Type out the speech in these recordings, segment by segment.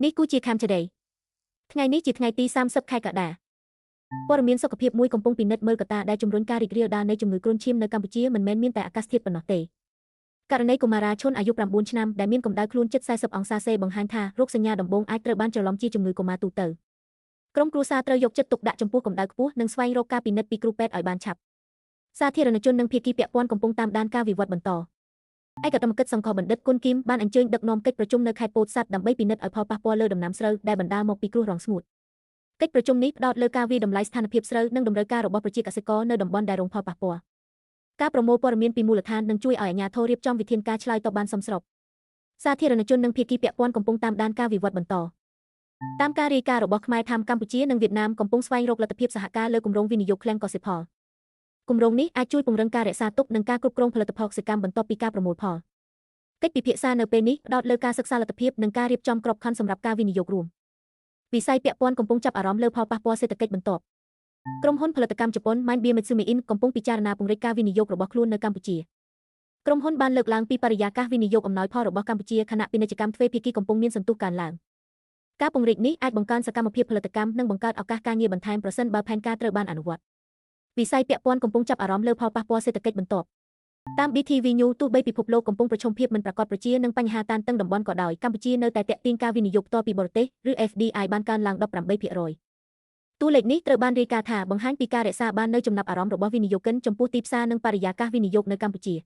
នេះគឺជា Kham Today ថ្ងៃនេះជាថ្ងៃទី30ខែកក្កដាព័ត៌មានសុខភាពមួយកំពុងពិនិត្យមើលកត្តាដែលជំរុញការរីករាលដាលនៃជំងឺគ្រុនឈាមនៅកម្ពុជាមិនមែនមានតែអាកាសធាតុប៉ុណ្ណោះទេករណីកុមារាឈុនអាយុ9ឆ្នាំដែលមានកម្ដៅខ្លួនជិត40អង្សាសេបង្ហាញថារោគសញ្ញាដំបូងអាចត្រូវបានច្រឡំជាជំងឺកុមារទូទៅក្រុមគ្រួសារត្រូវយកចិត្តទុកដាក់ចំពោះកម្ដៅខ្ពស់និងស្វែងរកការពិនិត្យពីគ្រូពេទ្យឲ្យបានឆាប់សាធារណជននិងភាគីពាក់ព័ន្ធកំពុងតាមដានការវិវត្តបន្តឯកឧត្តមគិតសង្ឃបណ្ឌិតគុណគីមបានអញ្ជើញដឹកនាំកិច្ចប្រជុំនៅខេត្តពោធិ៍សាត់ដើម្បីពិនិត្យឲ្យផលប៉ះពាល់លើដំណាំស្រូវដែលបណ្ដាលមកពីគ្រោះរាំងស្ងួតកិច្ចប្រជុំនេះផ្ដោតលើការវាយតម្លៃស្ថានភាពស្រូវនិងតម្រូវការរបស់ប្រជាកសិករនៅតំបន់ដែលរងផលប៉ះពាល់ការប្រមូលព័ត៌មានពីមូលដ្ឋាននឹងជួយឲ្យអាជ្ញាធររៀបចំវិធានការឆ្លើយតបបានសមស្របសាធារណជននិងភាគីពាក់ព័ន្ធកំពុងតាមដានការវិវត្តបន្តតាមការរាយការណ៍របស់ខ្មែរថាមកម្ពុជានិងវៀតណាមកំពុងស្វែងរកលទ្ធភាពសហការលើគម្រោងវិនិយោគឃ្លាំងកសិផលគម្រោងនេះអាចជួយពង្រឹងការរក្សាទុកនិងការគ្រប់គ្រងផលិតផលកសិកម្មបន្ទាប់ពីការប្រមូលផលកិច្ចពិភាក្សានៅពេលនេះផ្ដោតលើការសិក្សាលទ្ធភាពនិងការរៀបចំក្របខ័ណ្ឌសម្រាប់ការវិនិយោគរួមវិស័យពាក់ព័ន្ធកំពុងចាប់អារម្មណ៍លើផលប៉ះពាល់សេដ្ឋកិច្ចបន្ទាប់ក្រុមហ៊ុនផលិតកម្មជប៉ុន Mind Mitsumi Inc កំពុងពិចារណាពង្រីកការវិនិយោគរបស់ខ្លួននៅកម្ពុជាក្រុមហ៊ុនបានលើកឡើងពីបរិយាកាសវិនិយោគអំណោយផលរបស់កម្ពុជាខណៈពាណិជ្ជកម្មទ្វេភាគីកំពុងមានសន្ទុះកើនឡើងការពង្រីកនេះអាចបង្កើនសកម្មភាពផលិតកម្មនិងបង្កើតឱកាសការងារបន្ថែមប្រសិនបើផែនការត្រូវបានអនុវត្តវិស័យពាក់ព័ន្ធកំពុងចាប់អារម្មណ៍លើផលប៉ះពាល់សេដ្ឋកិច្ចបន្ទាប់តាម BTV News ទោះបីពិភពលោកកំពុងប្រឈមភាពមិនប្រាកដប្រជានិងបញ្ហាតានតឹងតំបន់ក៏ដោយកម្ពុជានៅតែទាក់ទាញការវិនិយោគផ្ទាល់ពីបរទេសឬ FDI បានកើនឡើង 18%តួលេខនេះត្រូវបានរាយការណ៍ថាបង្ហាញពីការរក្សាបាននូវចំណាប់អារម្មណ៍របស់វិនិយោគិនចំពោះទីផ្សារនិងបរិយាកាសវិនិយោគនៅកម្ពុជា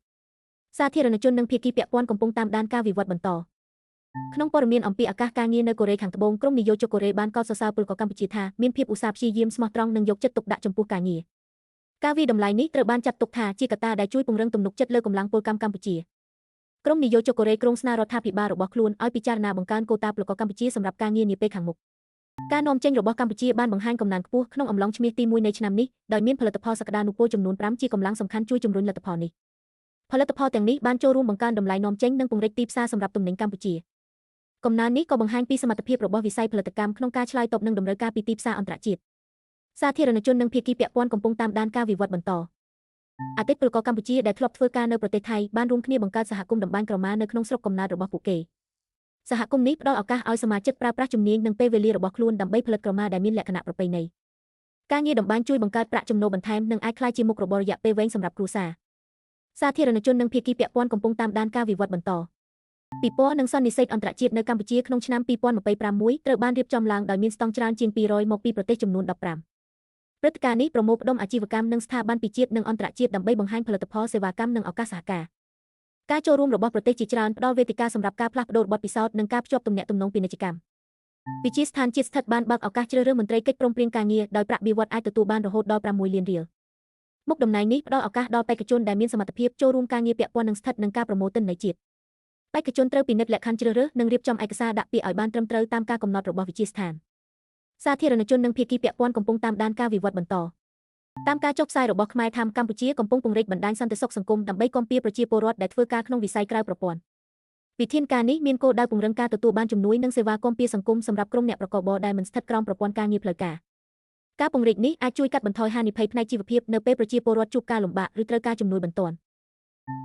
សាធារណជននិងភាគីពាក់ព័ន្ធកំពុងតាមដានការវិវត្តបន្តក្នុងព័ត៌មានអំពីឱកាសការងារនៅកូរ៉េខាងត្បូងក្រុមនិយោជកកូរ៉េបានកោតសរសើរពលករកម្ពុជាថាមានភាពឧស្សាហ៍ព្យាយាមស្មោះត្រង់និងយកចិត្តទុកដាក់ចំពោះការងារការវាយតម្លៃនេះត្រូវបានចាត់ទុកថាជាកត្តាដែលជួយពង្រឹងទំនុកចិត្តលើកម្លាំងពលកម្មកម្ពុជាក្រុមនិយោជកកូរ៉េក្រុងស្នើរដ្ឋាភិបាលរបស់ខ្លួនឲ្យពិចារណាបង្កើនកូតាពលករកម្ពុជាសម្រាប់ការងារនាពេលខាងមុខការនាំចេញរបស់កម្ពុជាបានបង្ហាញកំណើនខ្ពស់ក្នុងអំឡុងឈ្មាសទី1នៃឆ្នាំនេះដោយមានផលិតផលសក្តានុពលចំនួន5ជាកម្លាំងសំខាន់ជួយជំរុញលទ្ធផលនេះផលិតផលទាំងនេះបានចូលរួមបង្កើនតម្លៃនាំចេញនិងពង្រីកទីផ្សារសម្រាប់ទំនិញកម្ពុជាកំណើននេះក៏បង្ហាញពីសមត្ថភាពរបស់វិស័យផលិតកម្មក្នុងការឆ្លើយតបនឹងតម្រូវការពីទីផ្សារអន្តរជាតិសាធារណជននិងភាគីពាក់ព័ន្ធកំពុងតាមដានការវិវត្តបន្តអតីតពលករកម្ពុជាដែលធ្លាប់ធ្វើការនៅប្រទេសថៃបានរួមគ្នាបង្កើតសហគមន៍តម្បាញក្រមានៅក្នុងស្រុកកំណើតរបស់ពួកគេសហគមន៍នេះផ្ដល់ឱកាសឲ្យសមាជិកប្រើប្រាស់ជំនាញនិងពេលវេលារបស់ខ្លួនដើម្បីផលិតក្រមាដែលមានលក្ខណៈប្រពៃណីការងារតម្បាញជួយបង្កើតប្រាក់ចំណូលបន្ថែមនិងអាចក្លាយជាមុខរបររយៈពេលវែងសម្រាប់គ្រួសារសាធារណជននិងភាគីពាក់ព័ន្ធកំពុងតាមដានការវិវត្តបន្តពិព័រណ៍និងសន្និសីទអន្តរជាតិនៅកម្ពុជាក្នុងឆ្នាំ2025ត្រូវបានរៀបចំឡើងដោយមានស្តង់ច្រើនជាង200មកពីប្រទេសចំនួន15ព្រឹត្តិការណ៍នេះប្រមូលផ្ដុំអាជីវកម្មនិងស្ថាប័នពីជាតិនិងអន្តរជាតិដើម្បីបង្ហាញផលិតផលសេវាកម្មនិងឱកាសសហការការចូលរួមរបស់ប្រទេសជាច្រើនផ្ដល់វេទិកាសម្រាប់ការផ្លាស់ប្ដូរបទពិសោធន៍និងការភ្ជាប់ទំនាក់ទំនងពាណិជ្ជកម្មវិទ្យាស្ថានជាតិស្ថិតបានបើកឱកាសជ្រើសរើសមន្ត្រីកិច្ចព្រមព្រៀងការងារដោយប្រាក់បៀវត្សអាចទទួលបានរហូតដល់6លានរៀលមុខតំណែងនេះផ្ដល់ឱកាសដល់បេក្ខជនដែលមានសមត្ថភាពចូលរួមការងារពាក់ព័ន្ធនឹងស្ថិតនិងការប្រមូលទិន្នន័យជាតិបេក្ខជនត្រូវពិនិត្យលក្ខខណ្ឌជ្រើសរើសនិងរៀបចំឯកសារដាក់ពាក្យឲ្យបានត្រឹមត្រូវតាមការកំណត់របស់វិទ្យាស្ថានសាធារណជននិងភាគីពាក់ព័ន្ធកំពុងតាមដានការវិវត្តបន្តតាមការចុះផ្សាយរបស់ខ្មែរថាមកម្ពុជាកំពុងពង្រីកបណ្ដាញសន្តិសុខសង្គមដើម្បីគាំពារប្រជាពលរដ្ឋដែលធ្វើការក្នុងវិស័យក្រៅប្រព័ន្ធវិធានការនេះមានគោលដៅពង្រឹងការទទួលបានជំនួយនិងសេវាគាំពារសង្គមសម្រាប់ក្រុមអ្នកប្រកបរបរដែលមិនស្ថិតក្រោមប្រព័ន្ធការងារផ្លូវការការពង្រីកនេះអាចជួយកាត់បន្ថយហានិភ័យផ្នែកជីវភាពនៅពេលប្រជាពលរដ្ឋជួបការលំបាកឬត្រូវការជំនួយបន្ទាន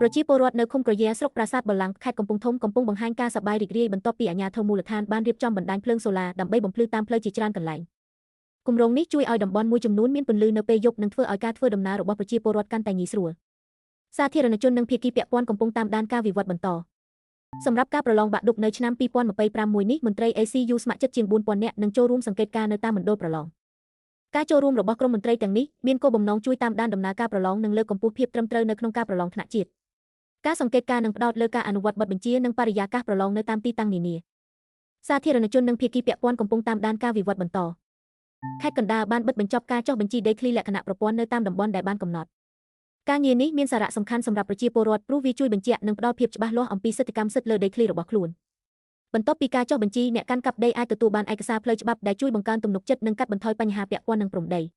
់ប្រជាពលរដ្ឋនៅឃុំក្រយាស្រុកប្រាសាទបល្ល័ង្កខេត្តកំពង់ធំកំពុងបង្ហាញការសប្បាយរីករាយបន្ទាប់ពីអាជ្ញាធរមូលដ្ឋានបានរៀបចំបណ្ដាញភ្លើងសូឡាដើម្បីបំភ្លឺតាមផ្លូវជាច្រើនកន្លែងគម្រោងនេះជួយឲ្យតំបន់មួយចំនួនមានពន្លឺនៅពេលយប់និងធ្វើឲ្យការធ្វើដំណើររបស់ប្រជាពលរដ្ឋកាន់តែងាយស្រួលសាធារណជននិងភាគីពាក់ព័ន្ធកំពុងតាមដានការវិវត្តបន្តសម្រាប់ការប្រឡងបាក់ឌុបនៅឆ្នាំ2025នេះមន្ត្រី ACU ស្ម័គ្រចិត្តជាង4000នាក់នឹងចូលរួមសង្កេតការណ៍នៅតាមមណ្ឌលប្រឡងការចូលរួមរបស់ក្រុមមន្ត្រីទាំងនេះមានគោលបំណងជួយតាមដានដំណើរការប្រឡងនិងលើកកម្ពស់ភាពត្រឹមត្រូវនៅក្នុងការប្រឡងថ្នាក់ជាតិការសង្កេតការណ៍នឹងផ្ដោតលើការអនុវត្តបទបញ្ជានិងបរិយាកាសប្រឡងនៅតាមទីតាំងនានាសាធារណជននិងភាគីពាក់ព័ន្ធកំពុងតាមដានការវិវត្តបន្តខេត្តកណ្ដាលបានបិទបញ្ចប់ការចុះបញ្ជីដីធ្លីលក្ខណៈប្រព័ន្ធនៅតាមតំបន់ដែលបានកំណត់ការងារនេះមានសារៈសំខាន់សម្រាប់ប្រជាពលរដ្ឋព្រោះវាជួយបញ្ជាក់និងផ្ដល់ភាពច្បាស់លាស់អំពីសិទ្ធិកម្មសិទ្ធិលើដីធ្លីរបស់ខ្លួនបន្ទាប់ពីការចុះបញ្ជីអ្នកកាន់កាប់ដីអាចទទួលបានឯកសារផ្លូវច្បាប់ដែលជួយបង្កើនទំនុកចិត្តនិងកាត់បន្ថយបញ្ហាពាក់ព័ន្ធនឹងព្រំដី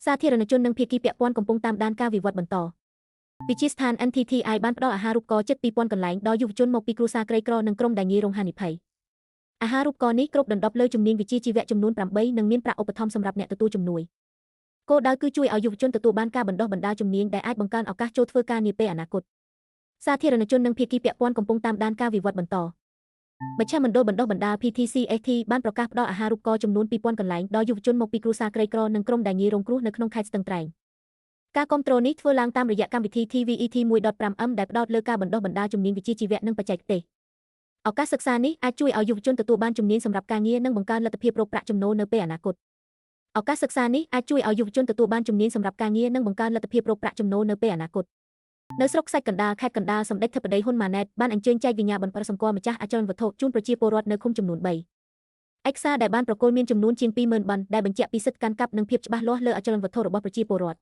សាធារណជននិងភាគីពាក់ព័ន្ធកំពុងតាមដានការវិវត្តបន្តវិទ្យាស្ថាន NTTI បានផ្ដល់អាហារូបករណ៍ជិត2000កន្លែងដល់យុវជនមកពីគ្រួសារក្រីក្រនិងក្រុមដែលងាយរងហានិភ័យអាហារូបករណ៍នេះគ្របដណ្ដប់លើជំនាញវិជ្ជាជីវៈចំនួន8និងមានប្រាក់ឧបត្ថម្ភសម្រាប់អ្នកទទួលជំនួយគោលដៅគឺជួយឲ្យយុវជនទទួលបានការបណ្ដុះបណ្ដាលជំនាញដែលអាចបង្កើនឱកាសចូលធ្វើការនាពេលអនាគតសាធារណជននិងភាគីពាក់ព័ន្ធកំពុងតាមដានការវិវត្តបន្ត មជ្ឈមណ្ឌលបណ្ដុះបណ្ដាល PTCST បានប្រកាសផ្ដល់អាហារូបករណ៍ចំនួន2000កន្លែងដល់យុវជនមកពីគ្រួសារក្រីក្រនិងក្រុមដែលងាយរងគ្រោះនៅក្នុងខេត្តស្ទឹងត្រែងការគាំទ្រនេះធ្វើឡើងតាមរយៈកម្មវិធី TVET 1.5M ដែលផ្ដោតលើការបណ្ដុះបណ្ដាលជំនាញវិជ្ជាជីវៈនិងបច្ចេកទេសឱកាសសិក្សានេះអាចជួយឲ្យយុវជនទទួលបានជំនាញសម្រាប់ការងារនិងបង្កើនលទ្ធភាពរកប្រាក់ចំណូលនៅពេលអនាគតឱកាសសិក្សានេះអាចជួយឲ្យយុវជនទទួលបានជំនាញសម្រាប់ការងារនិងបង្កើនលទ្ធភាពរកប្រាក់ចំណូលនៅពេលអនាគតនៅស្រុកខ្សាច់កណ្ដាលខេត្តកណ្ដាលសម្ដេចធិបតីហ៊ុនម៉ាណែតបានអញ្ជើញចែកវិញ្ញាបនបត្រសម្គាល់ម្ចាស់អចលនវត្ថុជូនប្រជាពលរដ្ឋនៅឃុំចំនួន3ឯកសារដែលបានប្រគល់មានចំនួនជាង20000បណ្ណដែលបញ្ជាក់ពីសិទ្ធិកាន់កាប់និងភាពច្បាស់លាស់លើអចលនវត្ថុរបស់ប្រជាពលរដ្ឋ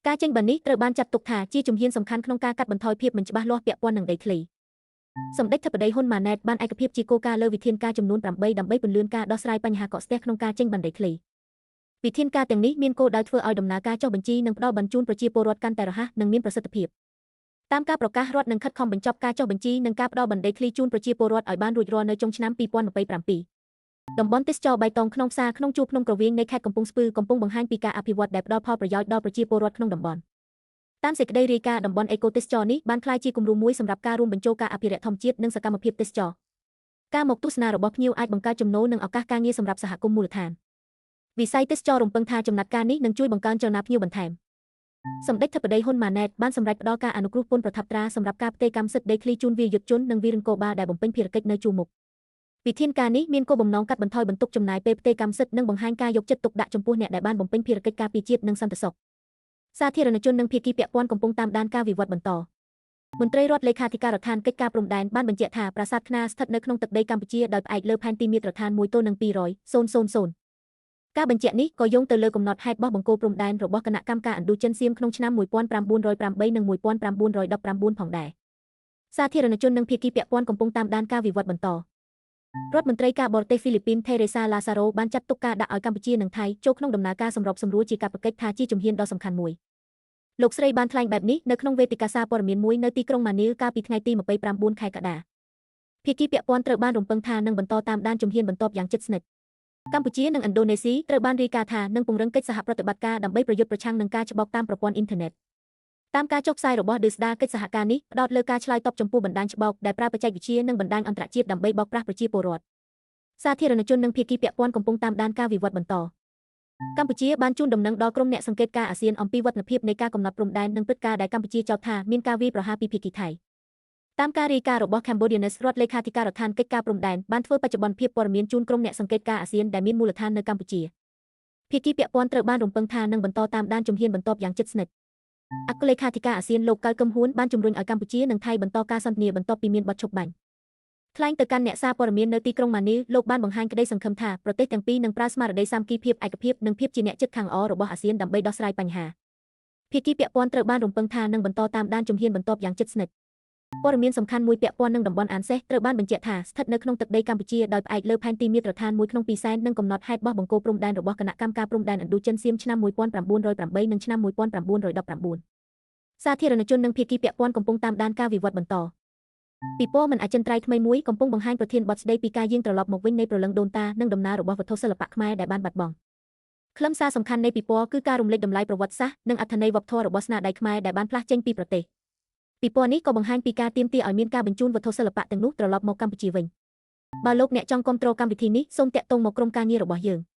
ការចេញបណ្ណនេះត្រូវបានចាត់ទុកថាជាជំហានសំខាន់ក្នុងការកាត់បន្ថយភាពមិនច្បាស់លាស់ពាក់ព័ន្ធនឹងដីធ្លីសម្ដេចធិបតីហ៊ុនម៉ាណែតបានឯកភាពជាគោលការណ៍លើវិធានការចំនួន8ដើម្បីពន្លឿនការដោះស្រាយបញ្ហាកកស្ទះក្នុងការចេញបណ្ណដីធ្លីវិធានការទាំងនេះមានគោលដៅធ្វើឲ្យដំណើរការចុះបញ្ជីនិងផ្ដល់បញ្ជូនប្រជាពលរដ្ឋកាន់តែរហ័សនិងមានប្រសិទ្ធភាពតាមការប្រកាសរដ្ឋនឹងខិតខំបញ្ចប់ការចុះបញ្ជីនិងការផ្ដល់បណ្ណដីធ្លីជូនប្រជាពលរដ្ឋឲ្យបានរួចរាល់នៅចុងឆ្នាំ2027តំបន់ទេសចរបៃតងក្នុងផ្សារក្នុងជួរភ្នំក្រវៀងនៃខេត្តកំពង់ស្ពឺកំពុងបង្ហាញពីការអភិវឌ្ឍដែលផ្ដល់ផលប្រយោជន៍ដល់ប្រជាពលរដ្ឋក្នុងតំបន់តាមសេចក្តីរាយការណ៍តំបន់អេកូទេសចរនេះបានក្លាយជាគំរូមួយសម្រាប់ការរួមបញ្ចូលការអភិរក្សធម្មជាតិនិងសកម្មភាពទេសចរការមកទស្សនារបស់ភ្ញៀវអាចបង្កើតចំណូលនិងឱកាសការងារសម្រាប់សហគមន៍មូលដ្ឋានវិស័យទេសចររំពឹងថាចំណាត់ការនេះនឹងជួយបង្កើនចលនាភ្ញៀវបន្ថែមសម្ដេចធិបតីហ៊ុនម៉ាណែតបានសម្រេចផ្ដល់ការអនុគ្រោះពន្ធប្រថាប់ត្រាសម្រាប់ការផ្ទេរកម្មសិទ្ធិដីធ្លីជូនវីរយុទ្ធជននិងវីរនគរបាលដែលបំពេញភារកិច្ចនៅជួរមុខវិធានការនេះមានគោលបំណងកាត់បន្ថយបន្ទុកចំណាយពេលផ្ទេរកម្មសិទ្ធិនិងបង្ហាញការយកចិត្តទុកដាក់ចំពោះអ្នកដែលបានបំពេញភារកិច្ចការពារជាតិនិងសន្តិសុខសាធារណជននិងភាគីពាក់ព័ន្ធកំពុងតាមដានការវិវត្តបន្តមន្ត្រីរដ្ឋលេខាធិការដ្ឋានកិច្ចការព្រំដែនបានបញ្ជាក់ថាប្រាសាទខ្នាស្ថិតនៅក្នុងទឹកដីកម្ពុជាដោយផ្អែកលើផែនទីមាត្រដ្ឋាន1ទល់នឹង200,000ការបញ្ជាក់នេះក៏យោងទៅលើកំណត់ហេតុបោះបង្គោលព្រំដែនរបស់គណៈកម្មការឥណ្ឌូចិនសៀមក្នុងឆ្នាំ1908និង1919ផងដែរសាធារណជននិងភាគីពាក់ព័ន្ធកំពុងតាមដានការវិវត្តបន្តរដ្ឋមន្ត្រីការបរទេសហ្វីលីពីនថេរេសាឡាសារ៉ូបានចាត់ទុកការដាក់ឲ្យកម្ពុជានិងថៃចូលក្នុងដំណើរការសម្របសម្រួលជាកាតព្វកិច្ចថាជាជំហានដ៏សំខាន់មួយលោកស្រីបានថ្លែងបែបនេះនៅក្នុងវេទិកាសារព័ត៌មានមួយនៅទីក្រុងម៉ានីលកាលពីថ្ងៃទី29ខែកក្កដាភាគីពាក់ព័ន្ធត្រូវបានរំពឹងថានឹងបន្តតាមដានជំហានបន្ទាប់យ៉ាងជិតស្និទ្ធកម្ពុជានិងឥណ្ឌូនេស៊ីត្រូវបានរាយការណ៍ថានឹងពង្រឹងកិច្ចសហប្រតិបត្តិការដើម្បីប្រយុទ្ធប្រឆាំងនឹងការច្បោកតាមប្រព័ន្ធអ៊ីនធឺណិតតាមការចុះផ្សាយរបស់ឌឺស្ដាកិច្ចសហការនេះផ្ដោតលើការឆ្លើយតបចំពោះបណ្ដាញច្បោកដែលប្រើបច្ចេកវិទ្យានិងបណ្ដាញអន្តរជាតិដើម្បីបោកប្រាស់ប្រជាពលរដ្ឋសាធារណជននិងភាគីពាក់ព័ន្ធកំពុងតាមដានការវិវត្តបន្តកម្ពុជាបានជូនដំណឹងដល់ក្រុមអ្នកសង្កេតការណ៍អាស៊ានអំពីវឌ្ឍនភាពនៃការកំណត់ព្រំដែននិងព្រឹត្តិការណ៍ដែលកម្ពុជាចោទថាមានការវាយប្រហារពីភាគីថៃតាមការរាយការណ៍របស់ Cambodia News រដ្ឋលេខាធិការដ្ឋានកិច្ចការព្រំដែនបានធ្វើបច្ចុប្បន្នភាពព័ត៌មានជូនក្រុមអ្នកសង្កេតការណ៍អាស៊ានដែលមានមូលដ្ឋាននៅកម្ពុជាភាគីពាក់ព័ន្ធត្រូវបានរំពឹងថានឹងបន្តតាមដានជំហានបន្ទាប់យ៉ាងជិតស្និទ្ធអគ្គលេខាធិការអាស៊ានលោកកៅកឹមហួនបានជំរុញឲ្យកម្ពុជានិងថៃបន្តការសន្ទនាបន្ទាប់ពីមានបទឈប់បាញ់ថ្លែងទៅកាន់អ្នកសារព័ត៌មាននៅទីក្រុងម៉ានីលលោកបានបង្ហាញក្តីសង្ឃឹមថាប្រទេសទាំងពីរនឹងប្រើស្មារតីសាមគ្គីភាពឯកភាពនិងភាពជាអ្នកជិតខាងល្អរបស់អាស៊ានដើម្បីដោះស្រាយបញ្ហាភាគីពាក់ព័ន្ធត្រូវបានរំពឹងថានឹងបន្តតាមដានជំហានបន្ទាប់យ៉ាងជិតស្និទ្ធព័ត៌មានសំខាន់មួយពាក់ព័ន្ធនឹងតំបន់អានសេះត្រូវបានបញ្ជាក់ថាស្ថិតនៅក្នុងទឹកដីកម្ពុជាដោយផ្អែកលើផែនទីមាត្រដ្ឋាន1ក្នុង200,000និងកំណត់ហេតុបោះបង្គោលព្រំដែនរបស់គណៈកម្មការព្រំដែនឥណ្ឌូចិនសៀមឆ្នាំ1908និងឆ្នាំ1919សាធារណជននិងភាគីពាក់ព័ន្ធកំពុងតាមដានការវិវត្តបន្តពិព័រណ៍មិនអចិន្ត្រៃយ៍ថ្មីមួយកំពុងបង្ហាញប្រធានបទស្ដីពីការយាងត្រឡប់មកវិញនៃព្រលឹងដូនតានិងដំណើររបស់វត្ថុសិល្បៈខ្មែរដែលបានបាត់បង់ខ្លឹមសារសំខាន់នៃពិព័រណ៍គឺការរំលេចតម្លៃប្រវត្តិសាស្ត្រនិងអត្ថន័យវប្បធម៌របស់ស្នាដៃខ្មែរដែលបានផ្លាស់ចេញពីប្រទេសពិព័រណ៍នេះក៏បង្ហាញពីការទាមទារឲ្យមានការបញ្ជូនវត្ថុសិល្បៈទាំងនោះត្រឡប់មកកម្ពុជាវិញបើលោកអ្នកចង់គាំទ្រកម្មវិធីនេះសូមទាក់ទងមកក្រុមការងាររបស់យើង។